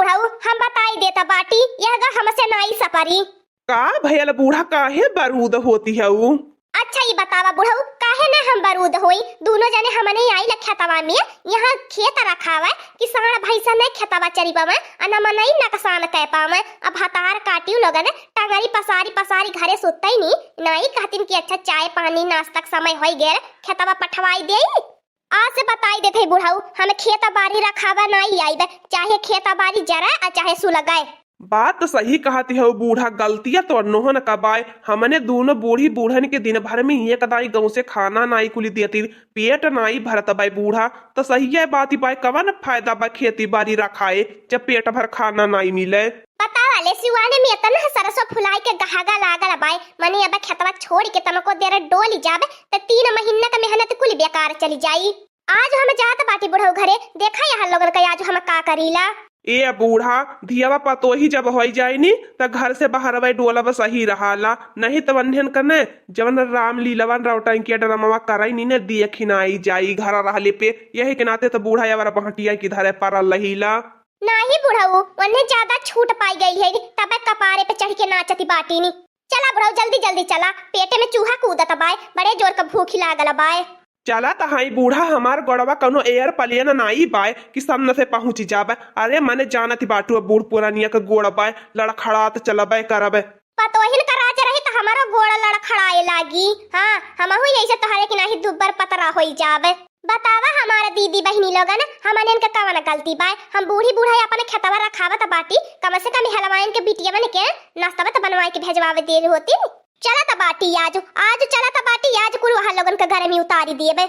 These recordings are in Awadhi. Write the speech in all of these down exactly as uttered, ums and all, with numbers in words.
बुढ़ऊ, हम बताई देता बाटी, यह गा हमसे नाई सपरी। का भयल बूढ़ा, काहे बरूद होती हऊ? अच्छा, ई बतावा बुढ़ऊ, काहे न हम बरूद होई? दूनो जने हमने आई ल खेतवा में, यहाँ खेत रखावे कि साँड़ भैंसा न खेतवा चरी पावे, आ न मनई नकसान कै पावे। अब भतार काटियो लोगन टंगरी पसारी पसारी घरे सुतई नी, नाई कहतिन कि अच्छा चाय पानी नाश्ता क समय होई गेल, खेतवा पठवाई देई। आज से बताई देत हई बुढ़ऊ, हम खेत बारी रखावा नाई आइब, चाहे खेत बारी जरे आ चाहे सुलगे। बात तो सही कहती हऊ बूढ़ा, गलतिया तो नोहन का बाय। हमने दूनो बूढ़ी बूढ़न के दिन भर में एक दाई गौं से खाना नाई कुली देती, पेट नाई भरत बाय बूढ़ा। तो सही है बात ही बाय, कवन फायदा बा खेती बारी रखाए जब पेट भर खाना नाई मिले? बतावा ले, सिवाने में इतना सरसों फुलाई के गहागा लागल बाय, मने अब खेतवा छोड़ के तनको देर डोली जाब, त तीन महीना का मेहनत कुल बेकार चली जाई। आज हम जात बाटी बुढ़ऊ घरे, देखा यहाँ लोगन का आज हम का करीला। ए बूढ़ा, धियावा पतोही जब होई जाई नी, त घर से बाहर वही डोलब सही रहाला, नहीं त वन्हन कने जवन राम लीलावन रौटंकिया ड्रामावा कराई नी ने, देखिनाई जाई घर रहले पे। यही के नाते त बूढ़ा अवर बहटिया की धरे परल रहीला। नाही बुढ़ऊ, उन्हें ज्यादा छूट पाई गई है, तबे कपारे पे चढ़ के नाचती बाटी नी। चला बुढ़ऊ, जल्दी जल्दी चला, पेटे में चूहा कूदत बाय, बड़े जोर का भूख लागल बाय। चला त हाई बूढ़ा, हमार गोड़वा कौनो airplane नाई बाय कि सामने से पहुँच जाबे। अरे मने जानती बाटू, अब बूढ़ पुरानिया के गोड़ बाय, लड़खड़ात चलबे करबे। पतोहिन का राज रही त हमारो गोड़ लड़खड़ाए लागी। हाँ, हमहू ऐसे तोहरे की नाही दुब्बर पतरा होई जाबे। बतावा हमार दीदी बहिनी लोगन, हमन इनके कवन गलती बाय? हम बूढ़ी बूढ़ा अपन खेतवा रखावत बाटी, कम से कम हलवाइन के बिटिया बन के नाश्ता त बनवाए के भेजवावे देल होती। चलत बाटी आज, आज चलत बाटी आज, कुल वहाँ लोगन के घर में उतारी देबे।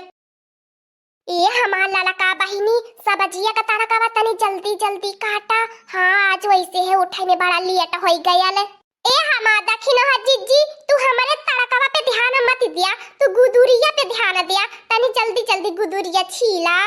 ए हमार ललका बहिनी, सब्जिया का तड़कावा तनी जल्दी जल्दी काटा। हाँ, आज वैसे है उठे में बड़ा लेट होई गयल। ए हमार दखिनहा जिज्जी, तू हमरे तड़कावा पे ध्यान मत दिया, तू गुदुरिया पे ध्यान दिया, तनी जल्दी जल्दी गुदुरिया छीला।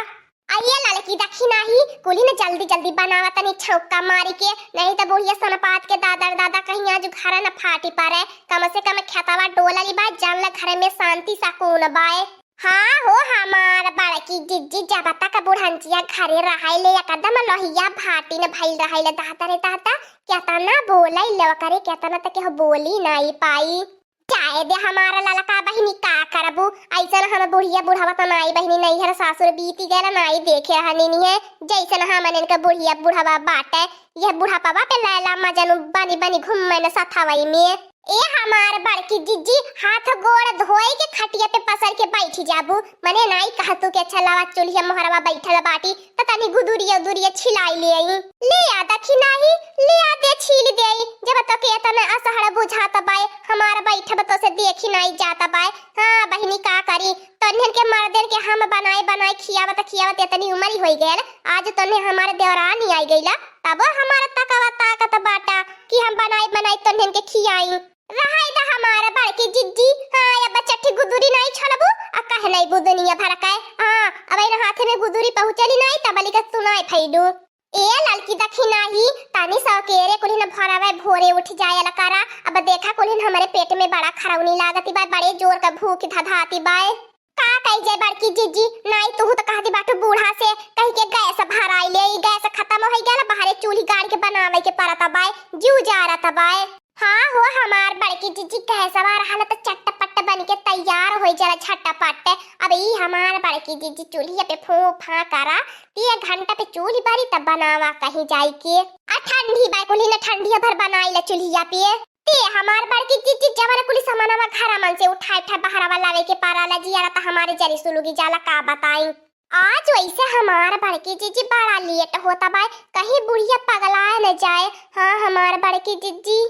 आ ये ललकी दखिनही, कुली न जल्दी जल्दी बनावा तनी छौका मारी के, नहीं त बुढ़िया सनपात के दादर दादा कहीं आज घर न फाटी पड़े। कम से कम खेतवा डोलली बा, जान ल घर में शांति सकून बाय। हाँ हो हमार बड़की जिज्जी, जब तक बुढ़ंचिया घरे रहैले एकदम लोहिया भाटिन भइल रहैले। दादा रे दादा, केतना बोलैले ओकरे, केतना त केहू बोली नाई पाई। जाए दे हमार ललका बहिनी, का करबू? ऐसन हम बुढ़िया बुढ़वा त नाई बहिनी, नैहर सासुर बीती गयल, नाई देखे रहनी है। जैसन हमन इनके बुढ़िया बुढ़वा बाटे, यह बुढ़ापवा पे लैला मजनू बनी बनी घूमे न सथवई में। ए हमार बड़की जिज्जी, हाथ गोड़ धोए के खटिया पे पसर के बैठी जाबू, मने नाई कहतू के अच्छा लावा चूल्हिया मोहरवा बैठल बाटी, त तनी गुदुरिया उदुरिया छिलाई ले आई। ले आ दखिनही, ले आ दे छील देई, जब तो के एतना असहड़ बुझात बाय, हमार बैठब तो से देखी नाई जात बाय। हाँ बहिनी का करी, तन्हन के मर्दन के हम बनाए बनाए खियावत खियावत एतनी उमर ही होई गयल, आज तन्हे हमार देवरानी आई गईला, तबो हमार तकवा ताकत बाटा कि हम बनाए बनाए तन्हन के खियाई। रहाई द हमार बड़की जिज्जी, हाँ, अब चट्ठी गुदुरी नाई छलबू, आ कहे नाई बुदनिया भड़काए। हाँ, अब इन हाथे में गुदुरी पहुँचली नाई, तबली का सुनाए फैलू। ए ललकी दखिनही, तनी सौकेरे कुलिन भोरवे भोरे उठ जाए लकारा। अब देखा कुलिन हमरे पेट में बड़ा खरौनी लागती बा, बड़े जोर का भूख धधाती बाय। का कही जाए बड़की जिज्जी, नाई तुहू त कहती बाटू बूढ़ा से, कही के गैस भराई ले, ई गैस खत्म होई गयल, बाहरे चूल्ही गाड़ के बनावे के परत बाय, जीव जारत बाय। हाँ हो हमार बड़की जिज्जी, गैसवा रहल त चटपट बन के तैयार होई जाला झटपट। अब ई हमार बड़की जिज्जी चूल्हिया पे फूं फां करा, तीन घंटा पे चूल्ही बारी तब बनावा कहीं जाई के। आ ठंडी बाय कुल्ही न ठंडिया भर बनाई ला चूल्हिया पे। ते हमार बड़की जिज्जी जवन कुली सामानवा घरा मन से उठाए उठाए बहरावा लावे के पाराला जियारा त हमारे जरी सुलुगी जाला का बताई। आज वैसे हमार बड़की जिज्जी बड़ा लेट होता बाय, कहीं बुढ़िया पगलाए न जाए। हाँ हमार बड़की जिज्जी।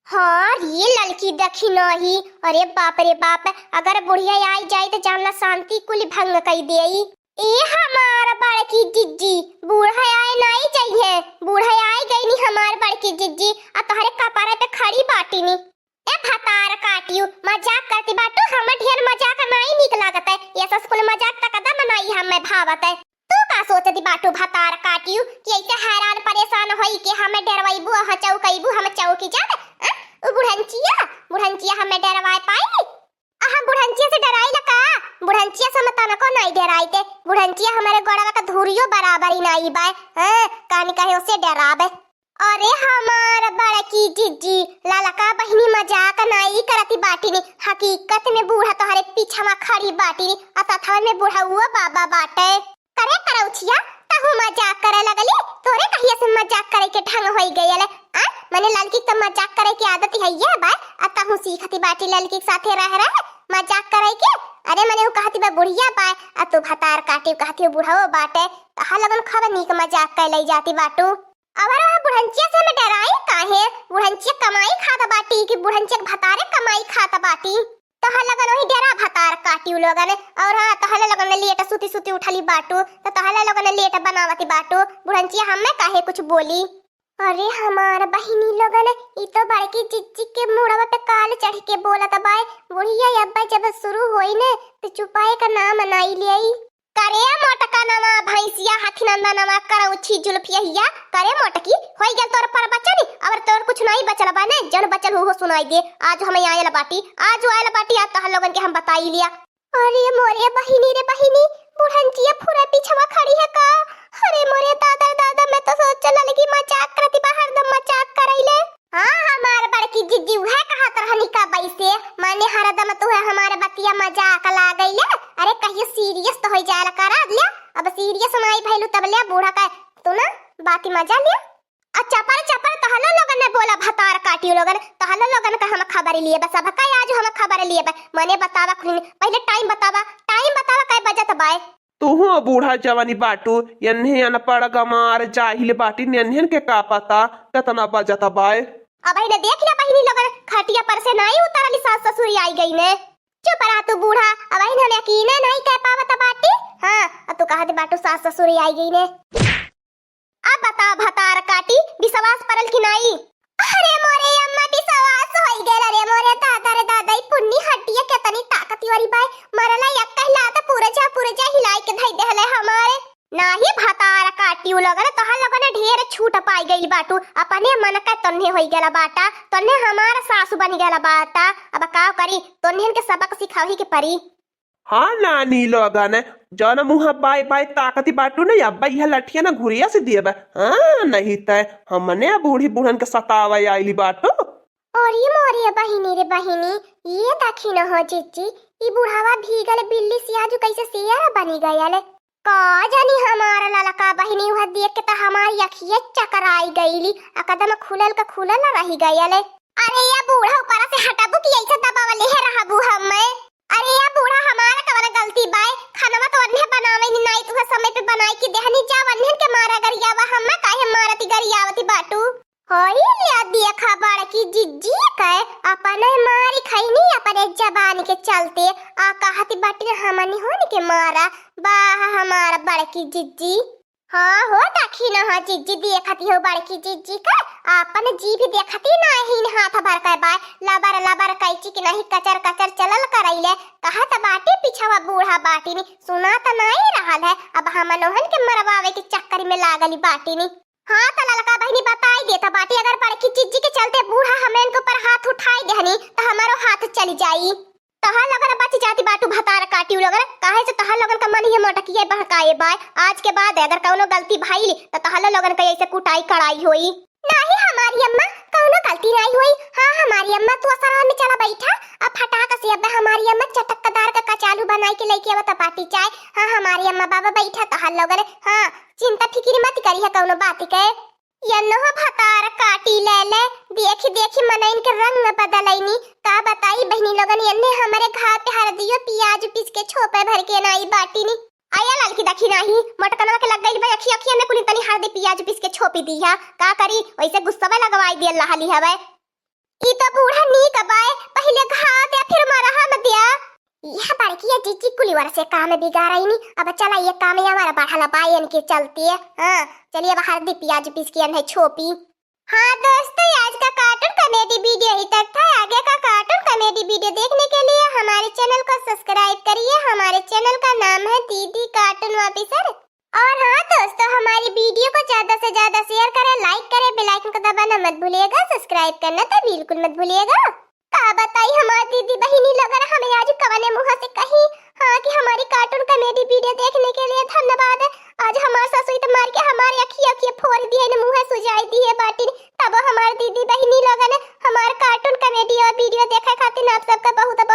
हाँ रे ललकी दखिनही, अरे बाप रे बाप, अगर बुढ़िया आई जाई त जानला शांति कुल भंग कई देई। ए हमार बड़की जिज्जी, बूढ़ा आए नाई जइहे, बूढ़ा आए गई नी हमार बड़की जिज्जी, आ तोहरे कपारे पे खड़ी बाटी नी। ए भतार काटियो, मजाक करती बाटू, हम ढेर मजाक नाई नीक लागत है, ये ससकुल मजाक त कदम नाई हमें भावत है। तू का सोचती बाटू भतार काटियो कि ऐसे हैरान परेशान होई के हमें डरवैबू, अहाँ चौकैबू, हम चौकी जाब? आ? उ बुढ़ंचिया, बुढ़ंचिया हमें डरवाए पाई? अहा बुढ़ंचिया से डराई ला का? बुढ़ंचिया से हम तनको नाई डराई ते। बुढ़ंचिया हमरे गोड़वा का धूरियो बराबर ही नाई बाय, हैं? कानी कहे उसे डराबे। अरे हमार बड़की जिज्जी, ललका बहिनी मजाक नाई करती बाटिनी, हकीकत में बूढ़ा तोहरे पीछवा खड़ी बाटिनी, आ सथवा में बुढ़उआ बाबा बाटे। करे करौछिया, तहू मजाक करे लगली, तोरे कहिया से मजाक करे के ढंग होई गयल? आ, मने ललकी त मजाक करे के आदत है ये बाय, आ तहू सीखती बाटी ललकी के साथे रह रह मजाक करे के। अरे मने उ कहती बा बुढ़िया बाय, आ तू भतार काटी कहती हो बुढ़ाओ बाटे, तहा लगन खब नीक मजाक कर लई जाती बाटू। अबर वह बुढ़ंचिया से हम डराई काहे? बुढ़ंचिया कमाई खात बाटी कि बुढ़ंचिया के भतारे कमाई खात बाटी? तोहर लगन वही डेरा भतार काटी उ लोगन। और हाँ, तोहर लगन लेट सुती सुती उठली बाटू, तो तोहर लगन लेट बनावती बाटू। बुढ़ंचिया हमें काहे कुछ बोली? अरे हमार बहिनी लोगन, ई तो बड़की जिज्जी के मुड़वा पे काल चढ़ के बोलत बाय। बुढ़िया अब्बा जब शुरू होई ने, तो चुपाए का नाम नाई लेई। करे मोटका नवा भैंसिया हाथी नंदा नवा करौछी जुल्फिया हिया। करे मोटकी, होई गेल तोर प्रवचन, अब तोर कुछ नाई बचल बा ने, जन बचल हो सुनाई दे। आज हम आयल बाटी, आज आयल बाटी, आज तोहर लोगन के हम बताई लिया। अरे मोरे बहिनी रे बहिनी, बुढ़ंचिया फुरा पीछवा खड़ी है का? अरे मोरे दादा रे दादा, मैं तो सोचल लगी मजाक करती बा, हरदम मजाक करैले। हाँ, हमार बड़की जिज्जी उहे कहत रहनी का बैसे, माने हरदम तुहे हमार बतिया मजाक लागैले। अरे कहियो सीरियस तो हो जायल करा ले, अब सीरियस नाई भैलू तब ले बूढ़ा का तू ना बाती मजा ले। आ चपर चपर तहलो लोगन ने बोला भतार काटियो लोगन, तहलो लोगन का हम खबर लिए बस, अब का आज हम खबर लिए बस, मने बतावा खुलिन, पहले टाइम बतावा, टाइम बतावा कै बजत बाय। तुहू बूढ़ा जवानी बाटू, एन्हे अनपढ़ गमार जाहिल बाटी, एन्हन के का पता केतना बजत बाय। अब ही ने देख ले बहिनी लोगन, खटिया पर से नाई उतरली सास ससुर आई गई ने। चुप रहा तू बूढ़ा, अब ही ने हम यकीन नाई कह पावत बाटी। हाँ, अब तू कहा दे बाटू सास ससुर आई गई ने। अब बताओ भतार काटी, विश्वास परल कि नाई? अरे मोरे अम्मा, विश्वास होई गेल। अरे मोरे दादा रे दादा, ई पुन्नी हड्डिया केतनी ताकत वाली बाय। मरला एक कहला त पूरा जा, पूरा जा हिलाई के धई देहले हमारे। नाही भतार काटी, उ लोगन तोहर लोगन ढेर छूट पाई गइल बाटू। अपने मन का तन्ने होई गेला बाटा, तन्ने हमार सासु बन गेला बाटा। अब का करी, तन्ने के सबक सिखावही के परी। हाँ नानी लोगन, जौन मुँह बाय बाय ताकती बाटू नहीं, अब्बा यह लठिया ना घुरिया से दिए बा। हाँ, नहीं तै हमने बूढ़ी बूढ़न के सतावे आइली बाटू। अरे मोरे बहिनी रे बहिनी, ये देखी न हो जिज्जी, ई बुढ़ावा भीगल बिल्ली से आजू कैसे शेर बनी गयल। का जानी हमार ललका बहिनी वह देख के त हमारी अखिये चकराई गईली, आ कदम खुलल का खुलल रही गयल। अरे या बूढ़ा ऊपरा से हटबू कि ऐसे दबावले है रहबू हमें? अरे या बूढ़ा, हमार कवन गलती बाय? खानवा तो अन्हे बनावे नी, नाई तुहे समय पे बनाई के देहनी, जा अन्हन के मारा गरियावा, हम्मे काहे मारती गरियावती बाटू? होई लिया देखा बड़की जिज्जी के, अपने मारी खैनी अपने जबान के चलते, आ कहती बाटी हमनी होन के मारा, बाह हमार बड़की जिज्जी। हाँ हो, देखी न हो जिज्जी, देखती हो बड़की जिज्जी का, आपन जीभ देखती नाहीं हाथ भर के बाय, लबर लबर कैची के नहीं कचर कचर चलल करैले, कहत बाटी पिछवा बूढ़ा बाटिन, सुना त नाहीं रहल है, अब हमनोहन के मरवावे के चक्कर में लागली बाटिन। हाँ त ललका बहिनी बताई देत बाटी, अगर बड़की जिज्जी के चलते बूढ़ा हमरे इनके ऊपर हाथ उठाई देहनी त हमारो हाथ चली जाई। तहार लोगन बच जाती बाटू भतार काटियो लोगन, काहे से तहार लोगन का मन ही मोटकिए बहकाए बाय। आज के बाद अगर कौनो गलती भइल त तहार लोगन का ऐसे कुटाई कड़ाई होई। नाही हमारी अम्मा, कौनो गलती नाही होई। हाँ हमारी अम्मा, तू असरवा में चला बैठा, अब फटाक से अब हमारी अम्मा चटकदार का कचालू बनाई के लेके आवत बाटी चाय। हाँ हमारी अम्मा बाबा बैठा तहार लोगन, हाँ चिंता फिकिर मत करी है कौनो बात के। यन्नो भतार काटी ले ले, देखी देखी मनइन के रंग बदलैनी। का बताई बहिनी लोगन, यन्ने हमरे घाव पे हरदियो पियाज पीस के छोपे भर के नाई बाटिनी। आया लाल की देखी नाही, मोटकनवा के लग गइल बा अखी अखिया में कुली तनी हरदी पियाज पीस के छोपी दिया। का करी, वैसे गुस्सा लगवाई दिया लहली हवे। ई तो बूढ़ा नीक बाय, पहिले घाव द्या, फिर मरहम द्या। यह बड़किया जिज्जी कुलिवर से काम बिगाड़ैनी। अब चला ये काम हमारा बढ़ला बायन के चलते। हाँ, चलिए अब हरदी पियाज पीस के अन्हे छोपी। हाँ दोस्तों, आज का कार्टून कॉमेडी वीडियो ही तक था। आगे का कार्टून कॉमेडी वीडियो देखने के लिए हमारे चैनल को सब्सक्राइब करिए। हमारे चैनल का नाम है दीदी कार्टून ऑफिसर। और हाँ दोस्तों, हमारी वीडियो को ज्यादा से ज्यादा शेयर करें, लाइक करें, बेल आइकन को दबाना मत भूलिएगा, सब्सक्राइब करना तो बिल्कुल मत भूलिएगा। का बताई हमार दीदी बहिनी लोगन, हमें आज कवने मुँह से कही, हाँ, कि हमारी कार्टून कॉमेडी वीडियो देखने के लिए धन्यवाद। आज हमार ससुई तो मार के हमारे अखिया अखिया फोड़ दिए न, मुँह सुजाई दिए बाटिन। तब हमार दीदी बहिनी लोगन हमार कार्टून कॉमेडी और वीडियो देखे खातिर आप सबका बहुत